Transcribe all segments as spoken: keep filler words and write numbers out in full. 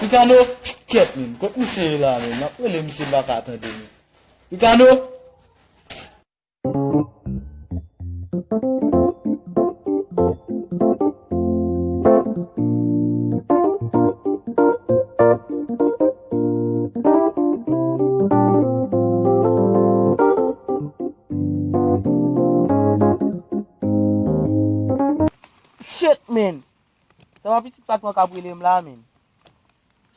Pikano, kèt, men. Kot misye ye la, men? M ap rele misye, m pa ka tande, men. Pikano! Shit, man! Sa pa pitit patwon k ap rele m la, men.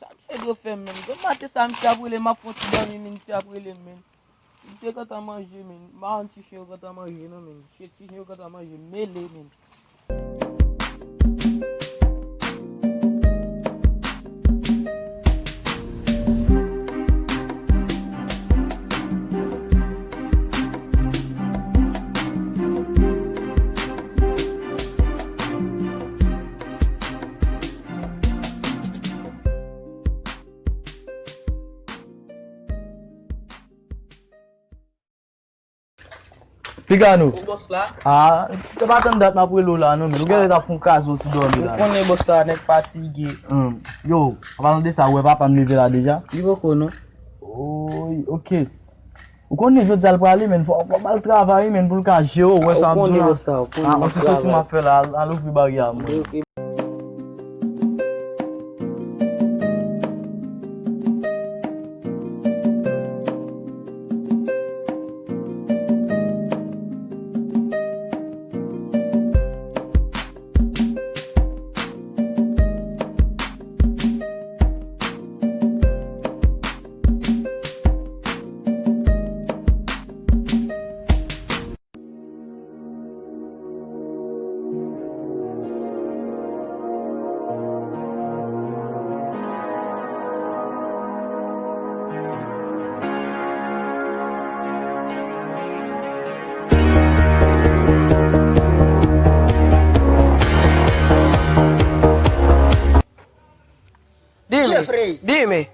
Sa misye dwe fè m, men. Gwo maten sa misye ap rele m, m ap fè yon ti dòmi, men, misye ap rele m, men. Misye gentan manje, men. M pa konn ti chen yo gentan manje, non, men. Shit, ti chen yo gentan manje, mele, men. Pikano. Ou bòs la? Ah, se pa tann dat m ap rele w la, non, men. Ou genlè t ap fè yon kaze, yon ti dòmi la. Ou konnen bòs la, nèg fatige. Hmm. Yo, an palan de sa, ou wè papa m leve la deja? Li poko, non. Oy, ok. Ou konnen jodi a l prale, men, fò, fò ba l travay, men, pou l ka jere w, wè sa m di w la. Ou konnen bòs la, ou konnen. Ah, yon ti soti m ap fè la, al, al ouvri baryè a, mwen. Ok, ok. Dime, Jeffrey, dime.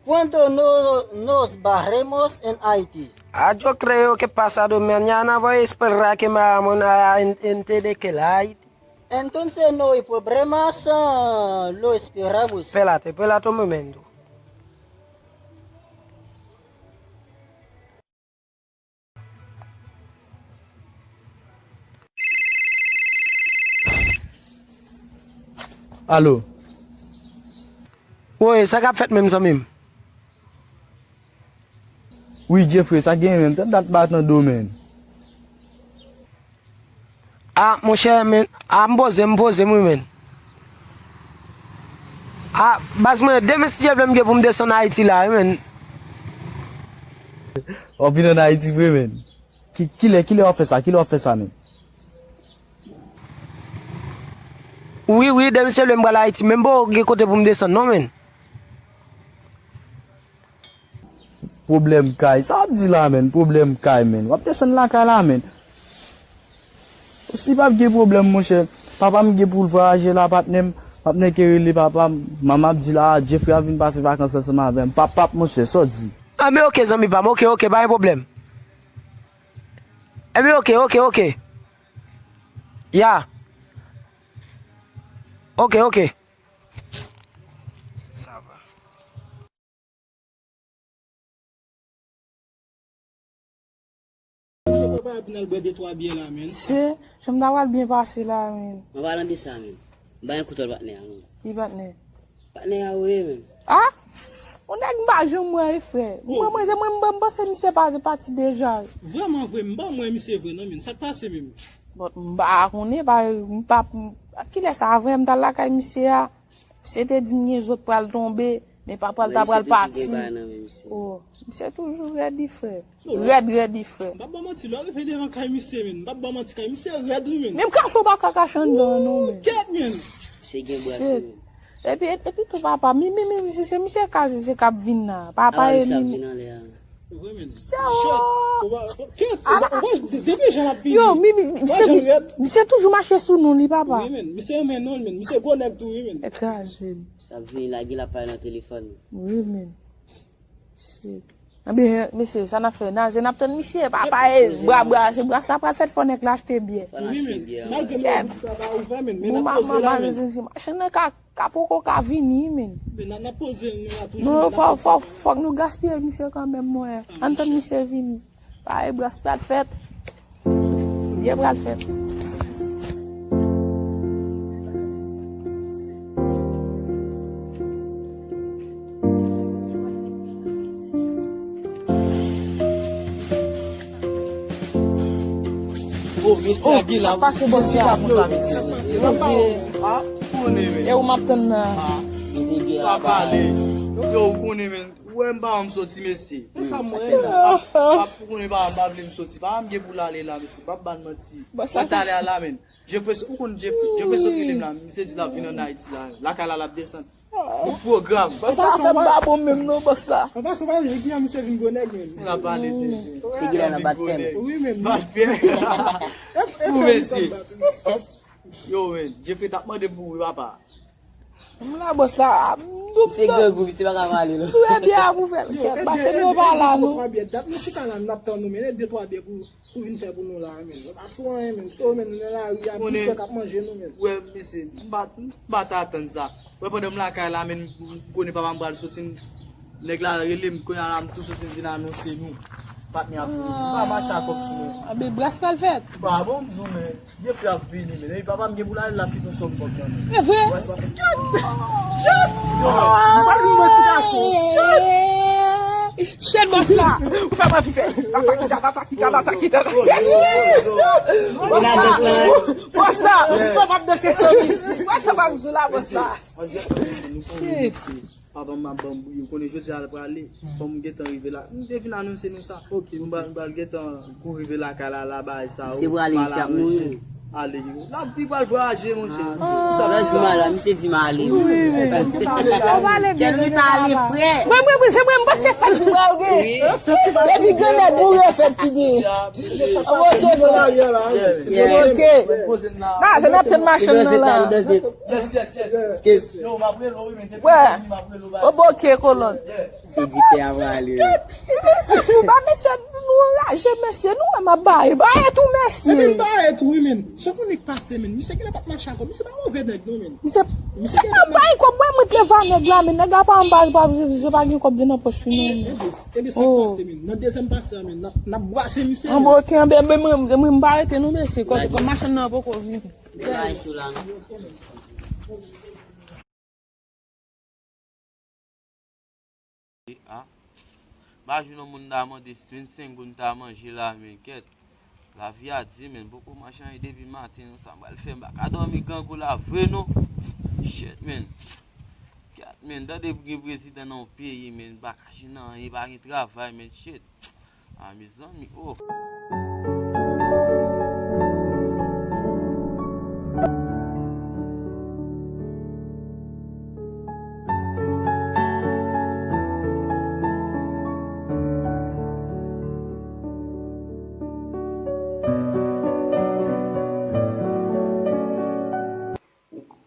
¿Cuándo no-, nos barremos en Haití? Ah, yo creo que pasado mañana voy a esperar que me hagan una ente de que la Haití. Entonces no hay problema, ah, lo esperamos. Espérate, espérate un momento. Alo. Woy, sa k ap fèt menm, zanmi m? Wi, Jeffrey, sa gen menm? Tann dat m pa tande w, menn. Ah, monchè, men, ah, m poze, m poze m, wi, men. Ah, baz mwen, demen, si Dye vle, m gen pou m desann Ayiti la, wi, men. W ap vin ann Ayiti vre, men. Ki, kilè, kilè w ap fè sa? Kilè w ap fè sa, men? Wi, wi, demen, si Dye vle, m pral Ayiti, men m poko gen kote pou m desann, non, men. Pwoblèm kay. Sa w ap di la, menn? Pwoblèm kay, menn. W ap desann lakay la, menn. Li p ap gen pwoblèm, monchè. Papa m gen pou l vwayaje la, patnè m. Patnè ke rele papa m. Manman ap di la, Jeffrey ap vin pase vakans ansanm avè m. Pap, pap, monchè, sa w di? Enben, oke, zanmi pa m. Oke, oke, pa gen pwoblèm. Enben, oke, oke, oke. Ya. Oke, oke. Sa va. Misye, jan m ta pral byen pase la, men. An palan de sa, men. M ba yon kout wòl patnè a, men. Ki patnè? Patnè a ou ye, men. Ah? Yon nèg m pa janm wè, frè. Mwen, mwen, se mwen, m, m panse misye pa, se pati deja. Vrèman vre, m pa wè misye vre, non, men. Sa k pase, men? Bon, m pa konnen, pa, m pa, m, kilè sa, avè m t al lakay misye a? Misye te di m gen zòt pral tonbe, men pa pral ta pral pati. Oh, misye toujou rèd, wi, frè. Rèd, rèd, wi, frè. M p ap ba w manti, lè w rive devan kay misye, men, m p ap ba w manti, kay misye rèd, wi, men. Menm kache w pa ka kache anndan an, non, men. Kèt, men. Misye gen bras, wi, men. Epi, epi tou, papa, mi, mi, mi, si se misye ka, se, se k ap vin la. Papa, e misye ap vin anlè a. Vre, men. Shit. Ou pa, kèt, ou pa, ou pa, de-, depi jan l ap vini. Yo, mi, mi, misye toujou mache sou nou, li, papa. Wi, men. Misye renmen nou, men. Misye gwo nèg tou, wi, men. E kraze m. Sa ap vini lage lapay nan telefòn. Wi, men. Shit. Ebyen, mesye, sa n ap fè? Naze, n ap tann misye, papa, e, bra, bra, se bras la pral fèt, fò nèg la achte byè. Fò n achte byè. Malgre nou di sa pa ouvè, men, men n ap poze la, men. Machin nan ka, ka poko ka vini, men. Men n ap, n ap poze, nou la toujou, men n ap poze. Non, fò, fò, fòk nou gaspiye misye kanmenm, mwen. Ann tann misye vini. Pare bras pral fèt. Byen pral fèt. Oh, mesye, oh, Aguila, pase bò sa konsa, mesye. Mesye. Ah, konnen, men. E ou m ap tann nan. Ah, mesye, byen pa pale. Yo, ou konnen, men. Ou wè m pa janm soti, mesye. Ou konnen pa, pa, ou konnen pa, m pa vle m soti. Pa m gen pou l ale la, mesye. M p ap ba n manti. Mwen talè a la, men. Jeffrey, ou konn Jeffrey, Jeffrey sot rele m la. Misye di l ap vin ann Ayiti la. Lakay la, l ap desann. Pou pwogram. Bòs la, afè m pa bon menm non, bòs la. An pasan, pa vle gen misye vin gwo nèg, men. Ou la pale de. Se gen la nan bat fè m. Wi, men. Bat fè. Pou mesye. Yo, men. Jeffrey t ap mande pou ou, papa. M la, bòs la, m se grangou, piti pa ka pale, non. Trè byen, ap ouvè l. Kèt, pase nou pa la, non. Dat nou chita la, n ap tann nou, men de twa byè pou, pou vin fè pou nou la, men. Nou pa sou anyen, men. Se yo, men, nou nan lari a, misye k ap manje nou, men. Wè, mesye, m pa, m pa ta atann sa. Wè, pandan m lakay la, men, m konnen papa m pral soti, m Nèg la rele m, kounye a la m tou soti m vin anonse nou. Patnè ap vini. M pa mache ak kòb sou mwen. Anben, bras pral fèt. M pa bon, m di w, men, Jeffrey ap vini, men. Epi papa m gen pou l ale, l ap kite yon sòm kòb nan men. E vre? Bras pral fèt. Yo, m pa vin manti gason. Shit, bòs la. Ou fè m anvi fè. Tata kita, tata kita, tata kita. Bòs la. Bòs la. Ou fè m ap danse sou li. Ou wè sa m ap di w la, bòs la. Shit. Papa m ap ban m bouyi. Ou konnen jodi a l prale. Fò m gentan rive la. M te vin anonse nou sa. Ok, m pral, m pral gentan kou rive lakay la, la bagay sa yo. Misye prale, misye ap mouri. Ale. L ap, li pral vwayaje, monchè. Sa di m ale, misye di m ale. Wi, wi. Kèt, li ta ale, frè. Mwen, mwen, mwen, se mwen, m panse fèt ki pral gen. Epi gen nèg mouri fèt ki gen. Ok, frè. Ok. Nan, se n ap tann machann nan la. Yes, yes, yes. Excuse. Yo, m ap rele w, wi, men depi samdi m ap rele w, baz. Oboke kolòn. Yeah. Se di pè a pral, wi. Mesye, fou, ba mesye, nou anraje, mesye, nou wè m ap baye. Baye tou, mesye. Epi m baye tou, wi, men. Sa w konnen k pase, men. Misye genlè pa t mache ankò. Misye pa move nèg, non, men. Misye, misye pa bay kòb, mwen, mwen t leve a nèg la, men nèg la pa anba, pa, se pa gen kòb li nan pòch li, non, men. Ebyen, ebyen, sa k pase, men. N ap, n ap bwase misye, men. Anben, ok, anben, men, mwen, mwen, m pa rete, non, mesye. Kòm, kòm machann nan poko vini. Bay sou la, non. E a. M pa jwenn yon moun ta mande vennsenk goud m ta manje la, men kèt. Lavi a di, men, m poko mache anyen depi maten, non, sa m pral fè, m pa ka dòmi grangou la vre, non. Shit, men. Kèt, men, tande gen prezidan nan yon peyi, men, m pa ka jwenn anyen, pa gen travay, men, shit. Ah, mezanmi, oh.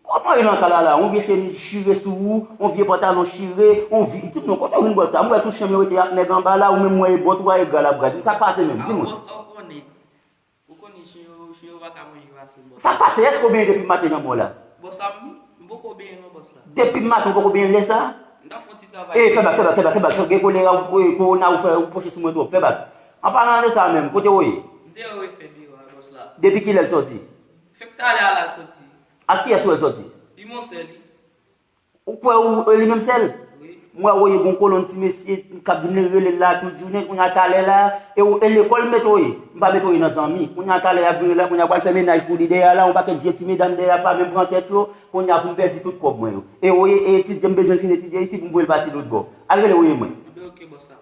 Kòman e nan kay la la? Yon vye chemiz chire sou ou, yon vye pantalon chire, yon vye, di m non, kote w jwenn bòt sa? M wè tout chanm yo rete ak nèg anba la, ou menm w wè e bòt ou a e gal ap gra. Di m sa k pase menm, di mwen. Ah, bòs, ou konnen. Ou konnen chen yo, chen yo pa ka manje rasin, bòs. Sa k pase? Èske w benyen depi maten nan mò la? Bòs, sa m, m poko benyen non, bòs la. Depi maten w poko benyen lè sa? M ta fè yon ti travay. E, fè bak, fè bak, fè bak, fè bak. Gen kolera, e, kowona ou fè, ou poche sou mwen twòp, fè bak. An palan de sa menm, kote w ye? M te wè fè dewa, bòs la. Depi kilè l sòti? Fèk talè a la l soti. Ak kiyès ou wè l sòti? Li monchè li. Ou kwè ou, e li menm sèl? Wi. M wè w ye gon kolonn ti mesye k ap vin rele l la tout jounen, kounye a talè la, e w, e lekòl m mete w ye. M pa mete w ye nan zanmi. Kounye a talè y ap vin rele la, kounye a pral fè mennaj pou li dèyè a la, yon pakèt vye ti medam dèyè a pa menm pran tèt yo, kounye a pou m pèdi tout kòb mwen yo. E w ye, e etidye m bezwen fin etidye isit pou m voye l pati lòt bò. Al rele w ye mwen. Anben, ok, bòs la.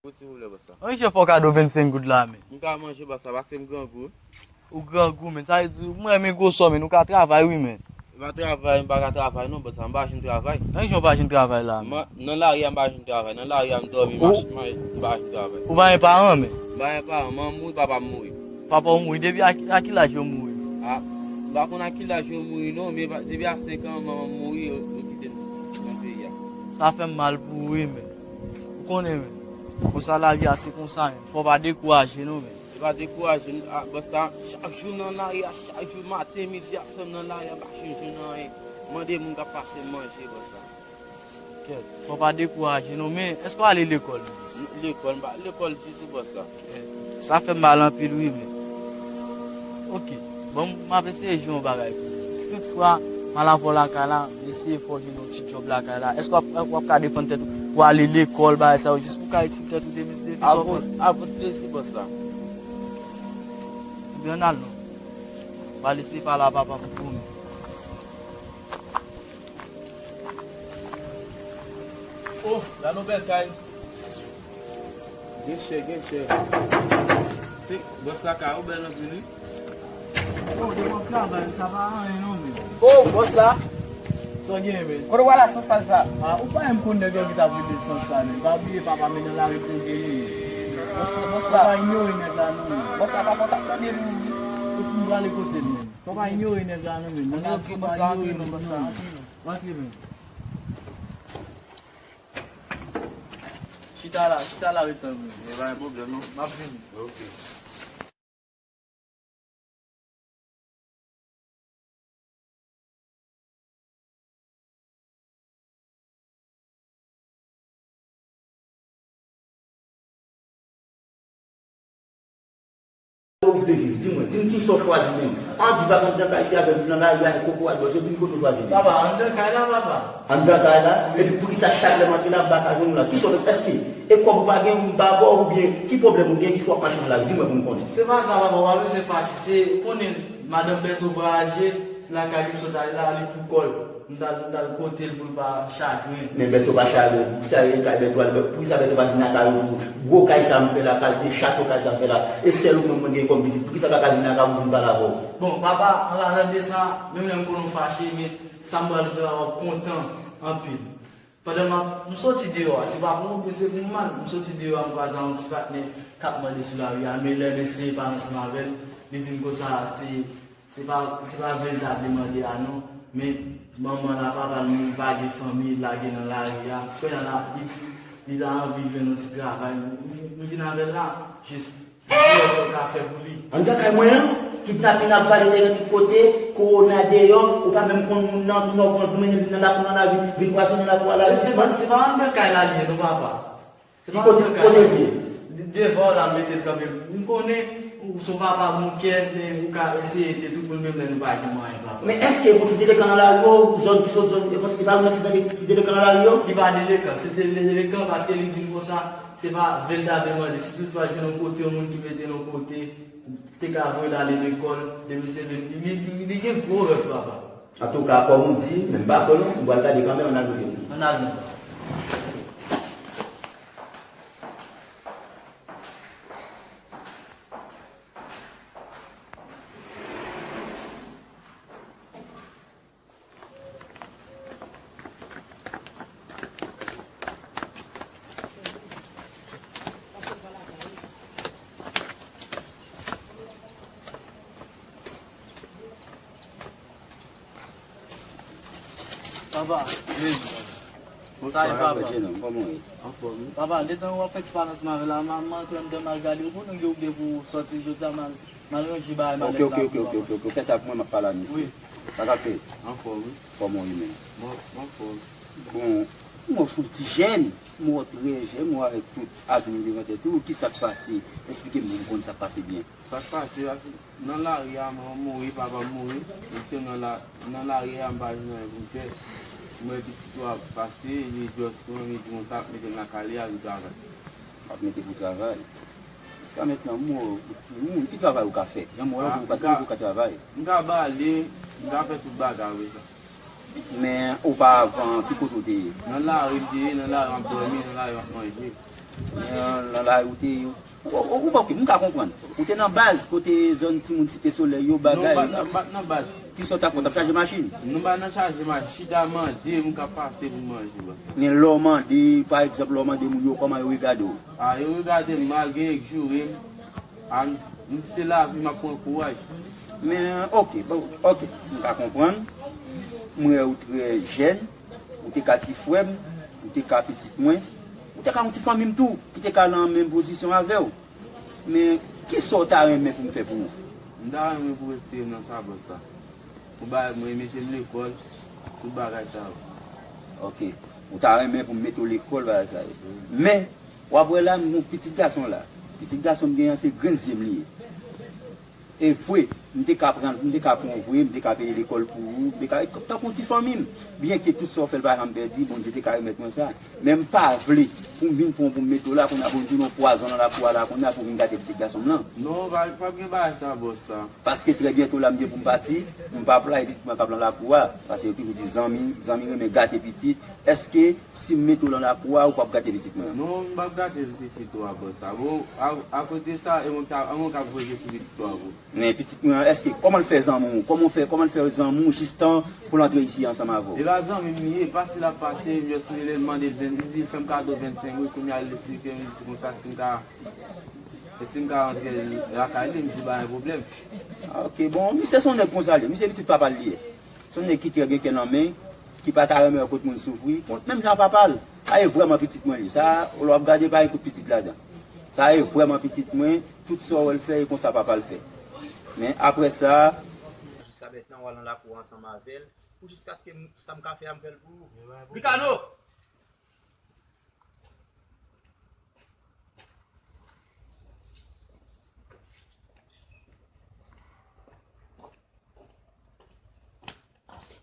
Wi, silvouplè, bòs la. An, kijan fè w kado vennsenk goud la, men? M ka manje, bòs la, paske m grangou. Ou grangou, men. Sa vle di, mwen, men gwo sò, men. Ou ka travay, wi, men. M pa travay, m pa ka travay, non, bòs la. M pa jwenn travay. An, kijan w pa jwenn travay la, men? Nan lari a, m pa jwenn travay. Nan lari a, m dòmi, m pa jwenn travay. Ou pa gen paran, men? M pa gen paran. Manman m mouri, papa m mouri. Papa w mouri. Depi a, a ki laj yo mouri? A, Pa konn a ki laj yo mouri non, men pa- depi a senk an manman m mouri, yo, yo kite m nan peyi a. Sa fè m mal pou ou wi, men ou konnen, men konsa lavi a se konsa, men fò w pa dekouraje non, men. Se pa dekouraje m, a, bòs la, chak jou nan lari a, chak jou maten, midi, aswè m nan lari a, m pa chanje nan anyen. Mande moun k ap pase m manje, bòs la. Kèt, fò w pa dekouraje non, men èske w ale lekòl? Lekòl, m pa lekòl ditou, bòs la. Sa fè m mal anpil wi, men. Ok, bon, m ap eseye jwe yon bagay pou ou. Si toutfwa m al avè w lakay la, m eseye fè w jwenn yon ti djòb lakay la, èske w ap, w ap ka defann tèt ou pou w ale lekòl, bagay sa yo, jis pou w ka itil tèt ou demen, se sa w panse? Avèk plezi, bòs la. Ebyen, ann al non. M pral eseye pale a papa m pou ou menm. Oh, gade yon bèl kay. Gen chè, gen chè. Se bòs la kay ou bèl anpil wi. Oh, depi w ap travay, sa pa anyen non, men. Oh, bòs la. Sa w gen, men? Kote w al a sans sal sa? Ah, ou pa menm konn nèg yo ki t ap rele sans sal, men. Pa bliye, papa, men nan lari pou w gen li. Bòs la, bòs la. Fò pa inyore nèg la non, men. Bòs la pa konn t ap tande nou wi. Ou pou prale kote l, men. Fò pa inyore nèg la non, men. Nèg la fò pa inyore nèg la non. Antre, men. Chita la, chita la, ret tann mwen. E pa gen pwoblèm non. M ap vini. Ok. Ou vle viv, di mwen, di m kisa w chwazi menm. An di vag anndan kay isi avè m nan lari a, kokorat bòs yo, di m kote w chwazi menm. Papa, anndan kay la, papa. Anndan kay la? Epi poukisa chak lè m antre la, m pa ka jwenn ou la? Kisa w fè? Èske e kòb ou pa gen, m pa ba w, oubyen ki pwoblèm ou gen ki fè w ap mache nan lari? Di mwen pou m konnen. Se pa sa, papa, w pa bezwen fache. Se, ou konnen, madanm Bèto vwayaje, se lakay li m sot ale la, li pou kò l. M t al, m t al kote l pou l pa chagren. Men Bèto pa chagren. Poukisa e kay Bèto a, poukisa Bèto pa vin lakay ou tou? Gwo kay sa m fè la, kalite chato kay sa m fè la, e sèl ou menm mwen gen kòm pitit. Poukisa l pa ka vin lakay ou pou vin pale avè w? Bon, papa, an palan de sa, menm lè m konnen w fache, men sa m pral di w la, w ap kontan anpil. Pandan m ap, m soti deyò a, se pa pou ou, men se pou m mal. M soti deyò a, m kwaze a yon ti patnè k ap mande sou lari a, men lè m eseye pale ansanm avè l, li di m konsa se Se pa, se pa veritab li mande a non, men manman l a, papa l mouri, pa gen fanmi, lage nan lari a. Kounye a la, li di, li ta anvi jwenn yon ti travay. M, m vin avè l la, jis pou wè sa w ka fè pou li. Anndan kay mwen an, kidnapin ap vale teren tout kote, kowona deyò, ou pa menm konn moun nan, non, konn pou mennen vin nan lakou nan lavi, vin pwasonnen lakou a la. Se, se pa, se pa anndan kay la li ye non, papa. Ki kote, kote l ye? Devan w la, m mete l kanpe. M konnen ou se yon papa bon kè, men ou ka eseye ede tout moun menm lè nou pa gen mwayen, papa. Men èske pou ti delekan nan lari yo, zòn ki sot, zòn ki pa nan ti, ti delekan nan lari yo? Li pa delekan, se te delekan paske li di m konsa, se pa veritab li mande. Si toutfwa l jwenn yon kote, yon moun ki mete l yon kote, te ka voye l ale lekòl, depi se li, li, li, li gen gwo rèv, papa. Antouka, kòm ou di, men m pa kwè non, m pral gade kanmenm, ann al kote l. Ann al non. Papa, men. Sa ye, papa? Bonswa, Ferdinand, kòman w ye? Anfòm, wi. Papa, detan w ap fè ti pale ansanm avè l la, m, m antre anndan m al gade, ou konnen gen oubyen pou sòti jodi a, m al, m al ranje bagay, m al. Ok, ok, ok, ok, ok, ok, ok. Fè sa pou mwen, m ap pale a misye. Wi. Sa k ap fèt? Anfòm, wi. Kòman w ye menm? Bon, m anfòm. Bon, m wè w se yon ti jèn, m wè w trè jèn, m wè w avèk tout avni devan tèt ou, kisa k pase? Esplike m pou m konn sa k pase byen. Sa k pase a, se nan lari a, manman m mouri, papa m mouri. M te nan la, nan lari a, m pa jwenn anyen pou m fè. M wè pitit yo ap pase, li jòs pran, li di konsa, ap mete m lakay li, al travay. Ap mete pou travay. Jiska mentnan, m wè w timoun, ki travay ou ka fè? Jan m wè w la, ou pa twouve ou ka travay. M ka bale, m ka fè tout bagay, wi, sa. Men, opavan, ki kote w te ye? Nan lari m te ye, nan lari m ap dòmi, nan lari m ap manje. Nan, nan lari ou te ye? Ou, ou, ou, ok, m ka konprann. Ou te nan baz, kote zòn timoun Site Solèy yo, bagay. Non, m pa t nan, m pa t nan baz. Kisa w t ap fè? W t ap chaje machin? Non, m pa t nan chaje machin. Chita mande moun k ap pase pou manje, bòs. Men lè w mande, pa egzanp, lè w mande moun yo, kòman yo regade w? A, yo regade m mal, gen k joure m. A, m, m di se lavi, m ap pran kouraj. Men, ok, bon, ok, m ka konprann. M wè ou trè jèn, ou te ka ti frè m, ou te ka pitit mwen, ou te ka yon ti fanmi m tou, ki te ka nan menm pozisyon avè w. Men, kisa w ta renmen pou m fè pou ou? M ta renmen pou w retire m nan sa, bòs la. Ou bay mwen mete m lekòl, tout bagay sa yo. Ok. Ou ta renmen pou m mete w lekòl, bagay sa yo. Men, w ap wè la, m gon pitit gason la. Pitit gason m genyen an, se grenn zye m li ye. E vre, m te ka pran, m te ka pran w vre, m te ka peye lekòl pou ou, m te ka, tankou yon ti fanmi m. Byenke tout sa w fè l pa janm pèdi, Bondye te ka remèt mwen sa. Men m pa vle pou m vin pran w pou m mete w la, kounye a pou m tounen w pwazon nan lakou a la, kounye a pou w vin gate pitit gason m lan. Non, pa, pa gen bagay sa, bòs la. Paske trè byento la, m gen pou m pati, m p ap la, e pitit mwen k ap nan lakou a. Paske yo toujou di zanmi, zanmi renmen gate pitit. Èske si m mete w nan lakou a, ou p ap gate pitit mwen an? Non, m p ap gate pitit ou a, bòs la. Bon, a, akoz de sa, e mwen k ap, e mwen k ap voye sou pitit ou a, bro. Men pitit mwen an, èske, kòman l fè zanmi w? Kòman w fè, kòman l fè zanmi w jistan pou l antre isi ansanm avè w? E pa zanmi m li ye, pase l ap pase, m just rele l, mande l, li fè m kado vennsenk goud, kounye a l esplike m, li di konsa si m ka, si m ka rantre lakay li, m di pa gen pwoblèm. Ah, ok, bon, misye se yon nèg konsa li ye, misye pitit papa l li ye. Se yon nèg ki trè gen kè nan men, ki pa ta renmen wè kot moun soufri, kont menm jan papa l. Sa e vrèman pitit mwen li. Sa, lè w ap gade, pa gen kout pitit ladan. Sa e vrèman pitit mwen, tout sa w wè l fè, e konsa papa l fè. Men apre sa, jiska mentnan, w al nan lakou a ansanm avè l, pou jiskaske m, sa m ka fè a, m fè l pou ou. Ricano!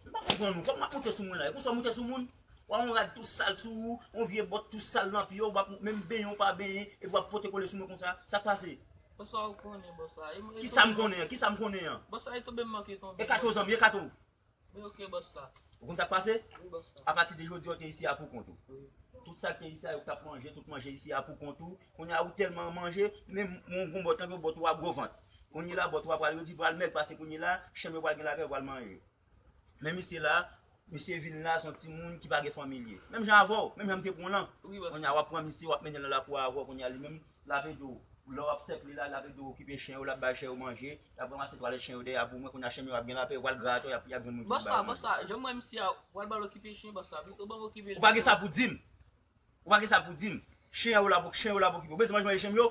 M pa konprann ou. Kòman w ap moute sou mwen la? E konsa w moute sou moun? W a yon rad tou sal sou ou, yon vye bòt tou sal nan pye w, w ap menm benyen w pa benyen, epi w ap pote kole sou mwen konsa. Sa k pase? Bòs la, ou konnen, bòs la. E mwen, kisa m konnen an? Kisa m konnen an? Bòs la, e tonbe m manke tonbe. Ekate w, zanmi, ekate w. Men ok, bòs la. Ou konn sa k pase? Wi, bòs la. Apati de jodi a, w te isi a pou kont ou. Wi. Tout sa k te isi a, yo k t ap manje, tout manje isi a pou kont ou. Kounye a, ou tèlman manje, menm yon gon bòt, yon bòt ou a gwo vant. Kounye la, bòt ou a pral redi, pral mèg, paske kounye la, chen yo pral gen lapè, yo pral manje. Men misye la, misye vin la, se yon timoun ki pa gen fanmi l ye. Menm jan avè w, menm jan m te pran w lan. Wi, bòs. Kounye a, w ap pran misye, w ap mennen l nan lakou a avè w, kounye a, li menm, l ap ede w. Lè w ap sèk li la, l ap ede w okipe chen yo, l ap bay chen yo manje, l ap ranmase twalèt chen yo dèyè pou mwen, kounye a chen yo ap gen lapè, yo pral gratè, y ap, y ap gen moun ki bay yo manje. Bòs la, bòs la, jan m wè misye a, w al ba l okipe chen, bòs la, pito ban m okipe l. Ou pa gen sa pou di m. Ou pa gen sa pou di m. Chen yo la pou, chen yo la pou okipe w. Bezwen manje, manje chen yo.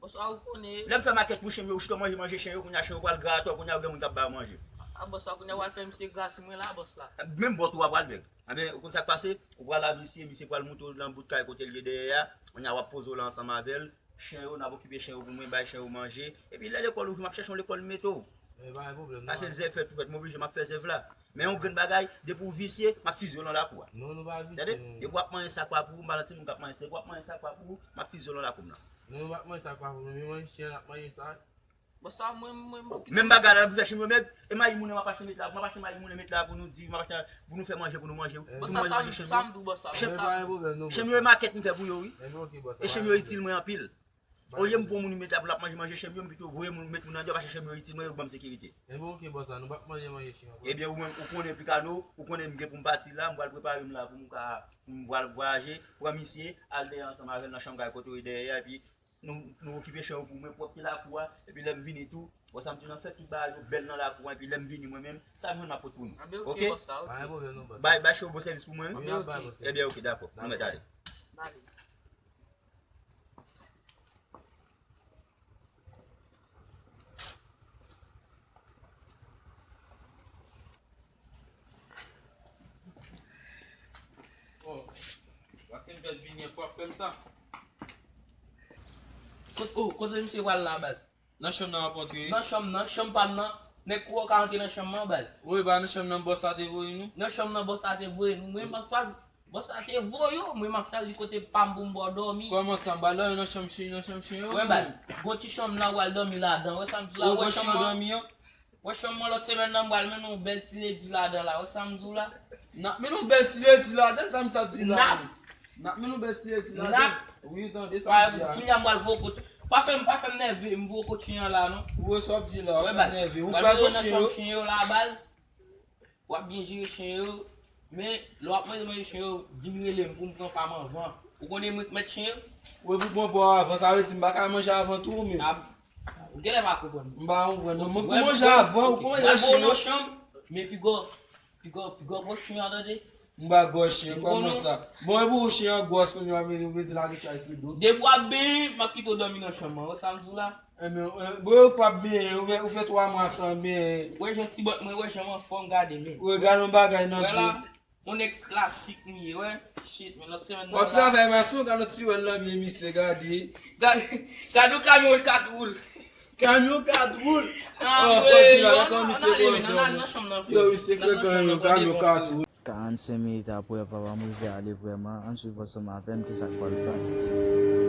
Bòs la, ou konnen. Lè m fè makèt pou chen yo, ou chita manje, manje chen yo, kounye a chen yo pral gratè, kounye a ou gen moun k ap ba yo manje. A, bòs la, kounye a w al fè misye gras mwen la, bòs la. Menm bòt ou a pral mèg. Anben, ou konn sa k pase? Ou pral a misye, misye pral moute w nan bout kay kote l ye dèyè a. Kounye a w ap poze w la ansanm avè l. Chen yo, n ap okipe chen yo pou mwen, bay chen yo manje. Epi lè lekòl ouvri, m ap chèche yon lekòl mete w. E pa gen pwoblèm, non. Pase zèv fèt pou fèt, m oblije, m ap fè zèv la. Men yon grenn bagay, depi w visye, m ap fize w lan lakou a. Non, nou pa visye, tande? Non. Depi w ap manyen sa k pa pou ou, m pa nan timoun k ap manyen, depi w ap manyen sa k pa pou ou, m ap fize w lan lakou m nan. Non, nou p ap manyen sa k pa pou nou, men manyen chen ap manyen sa. Bon, sa, mwen, mwen, mwen, menm bagay la, pou fè chen yo mèg, e mayi moulen m ap achte met la, m ap achte mayi moulen met la pou nou di, m ap achte pou nou fè manje, pou nou manje, pou nou manje chen yo. Chen yo e makèt m fè pou yo, wi. E chen yo itil mwen anpil. Olye m pran moun met la pou l ap manje, manje chen yo, m pito voye moun, met moun andeyò, paske chen yo itil mwen, yo ban m sekirite. Ebyen, ok, bòs la, nou p ap manje, manje chen yo. Ebyen, ou menm, ou konnen Picano, ou konnen m gen pou m pati la, m pral prepare m la pou m ka, pou m pral vwayaje, pran misye, al dèyè ansanm avè l nan chanm kay kote w ye dèyè a, epi nou, nou okipe chen yo pou mwen, pwòpte lakou a, epi lè m vini tou, wè sa m di w lan, fè tout bagay yo bèl nan lakou a, epi lè m vini mwen menm, sa m jwenn m ap pote pou nou. Anben, ok, bòs la, ok. Pa gen pwoblèm non, bòs. Bay, bay chen yo bon sèvis pou mwen, wi? Anben, ok. Ebyen, ok, dakò. Nou mèt ale. N ale. Oh, paske m fèk vini an, fò w ap fè m sa. Kot, oh, kote misye pral la, baz? Nan chanm nan w ap antre. Nan chanm nan, chanm pa m nan. Nèg kou ka antre nan chanm nan, baz. Wi, pa nan chanm nan bòs la te voye nou. Nan chanm nan bòs la te voye nou. Mwen, m ap chwazi. Bòs la te voye w, mwen m ap chwazi kote pa m pou m ba w dòmi. Kòman sa, m ba w dòmi nan chanm chen, nan chanm chen yo? Wè, baz, gon ti chanm la, w al dòmi ladan. Wè sa m di la, wè chanm nan. Wè chanm nan, lòt semèn nan, m pral mennen yon bèl ti ledi ladan la. Wè sa m di w la? N ap mennen yon bèl ti ledi ladan, sa m sa di la? N ap. N ap mennen yon bèl ti ledi ladan. N ap. Wi, tande sa m di a. Kounye a m pral voye w kot. Pa fè m, pa fè m nève, m voye w kot chen an la, non. Ou wè sa w ap di la, w ap fè m nève. Ou pral kot chen yo? Chen yo la, baz. W ap byen jere chen yo, men lè w ap manje, manje chen yo, vin rele m pou m pran pa m anvan. Ou konnen mwen k mèt chen yo? Wi, pou pran pa w avan, sa vle di m pa ka manje avan tou, men. A, Ou genlè pa konprann. M pa konprann non. Mwen pou manje avan, ou pou manje chen yo. Chanm, men pi gwo, pi gwo, pi gwo gwo chen an tande. M pa gwo chen, kòman sa? Bon, e pou ou chen an gwòs kounye a, men ou vle di lage chay sou do. Depi w ap benyen, m ap kite w dòmi nan chanm an. Wè sa m di w la? Ebyen, bon, ou p ap benyen, ou fè, ou fè twa mwa san benyen. Wè jan ti bòt mwen, wè jan m anfòm, gade men. Wè, gade yon bagay nan pye. Yon nèg klasik m ye, wè. Shit, men lòt semèn nan la. W ap travay mason, gade yon ti wèl nan pye misye, gade. Gade yon kamyon kat woul. Kamyon kat woul. Ah, oh, sòti la, gade kòman misye konsa. Yo, misye frekan, yon kamyon kat woul. Karannsenk minit apre, papa m rive ale vrèman. Ann swiv ansanm avè m kisa k pral pase.